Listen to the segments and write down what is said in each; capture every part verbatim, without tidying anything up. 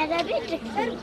Erebî Tirkî.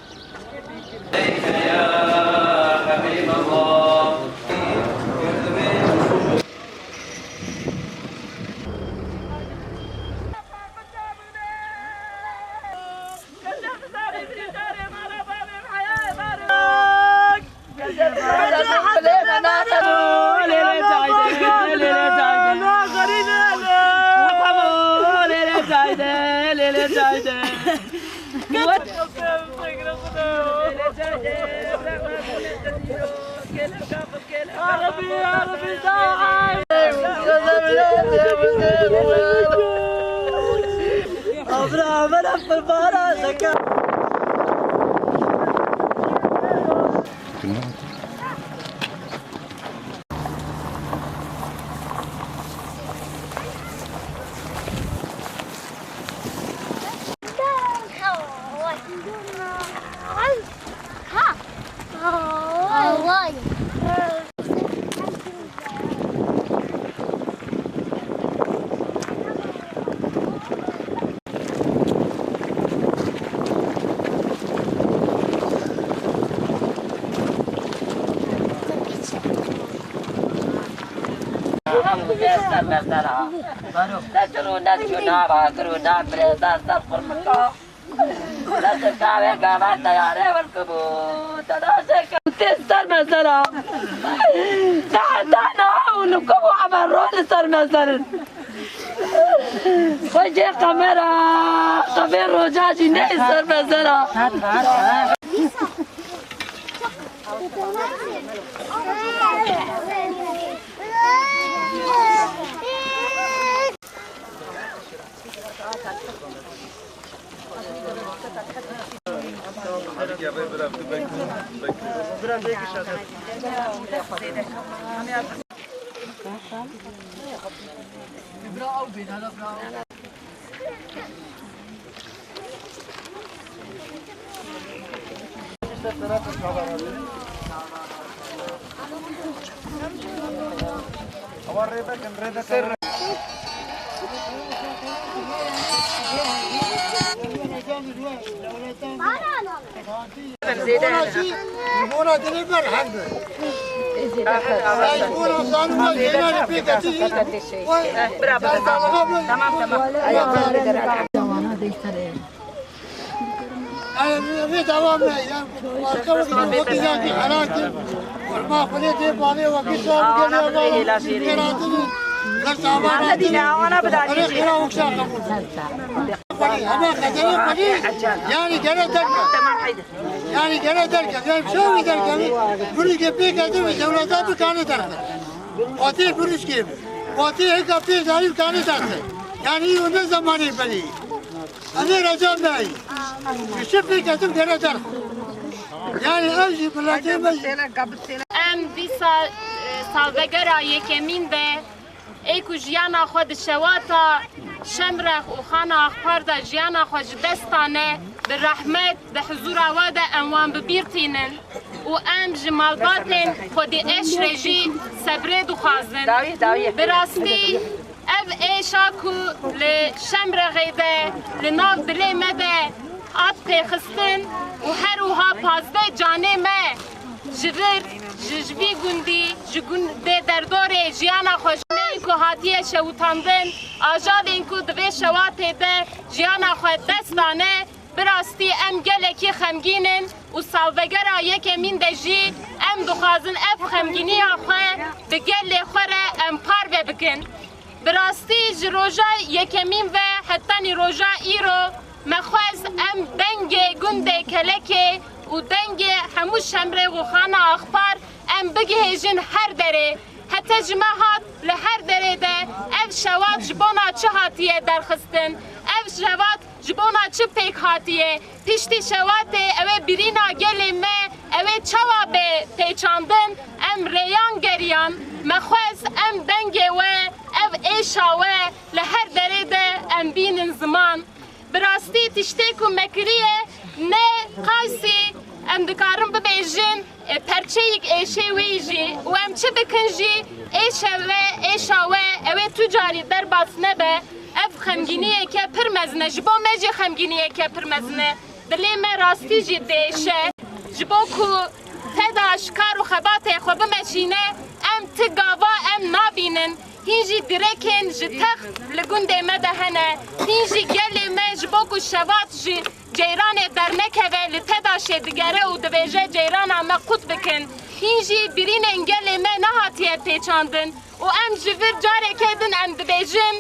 Tê ser mezera. Te heta niha hûn li ku bû emer ro li ser mezerin. Xwecê qemera, qevê roja jî ne ser mezera. Ji bona dilê me rehet be. Ez ji bona zanîna jêna lê pê ketî. Tamam, tamam. Vê dava me, ya, başka wekî, wekî ya ki helal ki. Kurban Xwedê tê bavê wekî sağ gelê bavê. Meratini, ger savan. Hadi ne, ona bir daha. Hadi ne, ona bir daha. Hadi ne, ona bir daha. Hema qederê xwedî, yanî gere derke. Tamam, haydi. Yanî gere derke. Yanî çawa derke? Bunu ke pê kete ve dewleta bi kane derke. Fatih bunu ke. Fatih heka pê zarî kane derke. Yanî o ne zamanı beni. Emir Recep Bey. Şu pê kete gere derke. Yanî ev jî miletê me. Em dîsa, e, salvegera yekemîn de Ê ku jiyana xwe di şewata Şemrex û Xana Axpar de jiyana xwe ji dest dane, bi rehmet di hizûra we de em wan bi bîr tînin û em ji malbatên Xwedî Eş re jî sebrê dixwazin. Dawî, dawî. Bi rastî ev êşa ku li Şemrexê de, li nav dilê me de hat pêxistin û her wiha pazdeh canê me ji vir, ji, ji vî gundî, ji gundê derdorê jiyana xwe ji me ku hatiye şewitandin, ajavên ku di vê şewatê de jiyana xwe dest dane, bi rastî em gelekî xemgîn in û salvegera yekemîn de jî em dixwazin ev xemgîniya xwe bi gelê xwe re em parve bikin. Bi rastî ji roja yekemîn ve hetanî roja îro me xwest em dengê gundê Kelekê û dengê hemû Şemrêx û Xana Axpar em bigihêjin her derê. Hete ji me hat li her derê de ev şewat ji bona çi hatiye derxistin? Ev şewat ji bona çi pêk hatiye? Piştî şewatê ew ê birîna gelê me, ew ê çawa bê pêçandin? Em rêyan geriyan, me xwest em dengê we, ev êşa we li her derê de em bînin ziman. Bi rastî tiştê ku me kiriye ne qaysî em dikarin bibêjin, e, perçeyek êşê wê jî û em çi bikin jî êşe we, êşa we, ew ê tu carî derbas nebe. Ev xemgîniyeke pir mezin e, ji bo me jî xemgîniyeke pir mezin e. Dilê me rastî jî diêşe. Ji bo ku teda ji kar û xebatê xwe bimeşîne, em ti gava em nabînin. Hîn jî direkên ji text li gundê me de hene. Hîn jî gelê me ji bo ku şewat ji ceyranê dernekeve, li TEDAŞê digere û dibêje ceyrana me qut bikin. Hîn jî birînên gelê me nehatiye pêçandin û em ji vir careke din em dibêjin,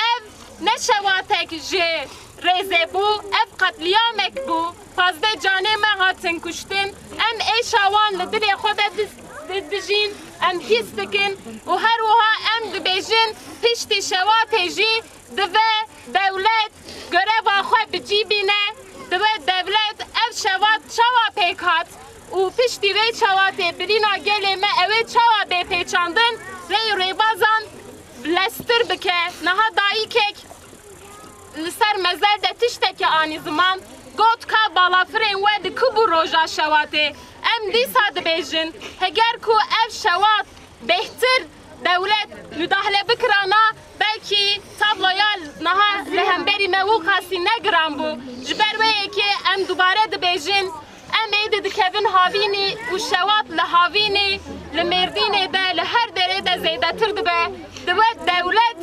ev ne şewatek ji rêzê bû, ev qetlîamek bû. Pazdeh canê me hatin kuştin. Em êşa wan li dilê xwe de diz-, di-, dijîn, em hîs dikin û her wiha em dibêjin, piştî şewatê jî dibe dewlet göreva xwe bi cî bîne, dibe dewlet ev şewat çawa pêk hat û piştî vê şewatê birîna gelê me ew ê çawa bê pêçandin, rê û rêbazan bileztir bike. Niha dayikek li ser mezel de tiştekî anî ziman, got ka balafirên we li ku bû roja şewatê? Em dîsa dibêjin, heger ku ev şewat bêhtir dewlet mudahle bikirana, belkî tabloya niha li hemberî me wî qasî ne giran bû. Ji ber wê yekê em dubare dibêjin, em êdî dikevin havînî û şewat li havînî, li Mêrdînê de, li her derê de zêdetir dibe. Dibe dewlet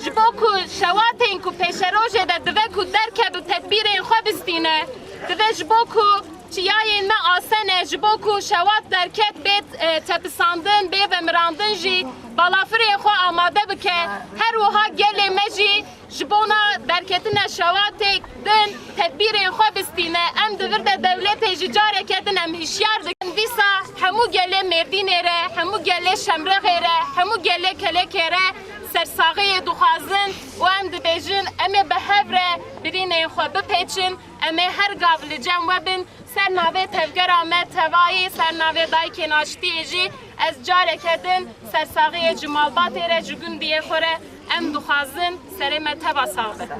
ji bo ku şewatên ku pêşerojê de dibe ku derkevin tedbîrên xwe bistîne, dibe ji bo ku çiyayên me asene, ji bo ku şewat derket bê, e, tepisandin, bê vemirandin jî balafirên xwe amade bike. Her wiha gelê me jî ji bona derketina şewatê din tedbîrên xwe bistîne. Em di vir de dewletê jî careke din em hişyar dikin. Dîsa hemû gelê Mêrdînê re, hemû gelê Şemrexê re, hemû gelê Kelekê re sersaxiyê dixwazin û em dibêjin, em ê bi hev re birînên xwe bipêçin, em ê her gav li cem we bin. Ser navê tevgera me tevayî, ser navê Dayikên Aştiyê jî ez careke din sersaxiyê ji malbatê re, ji gundiyê xwe re em dixwazin. Serê me teva sax be.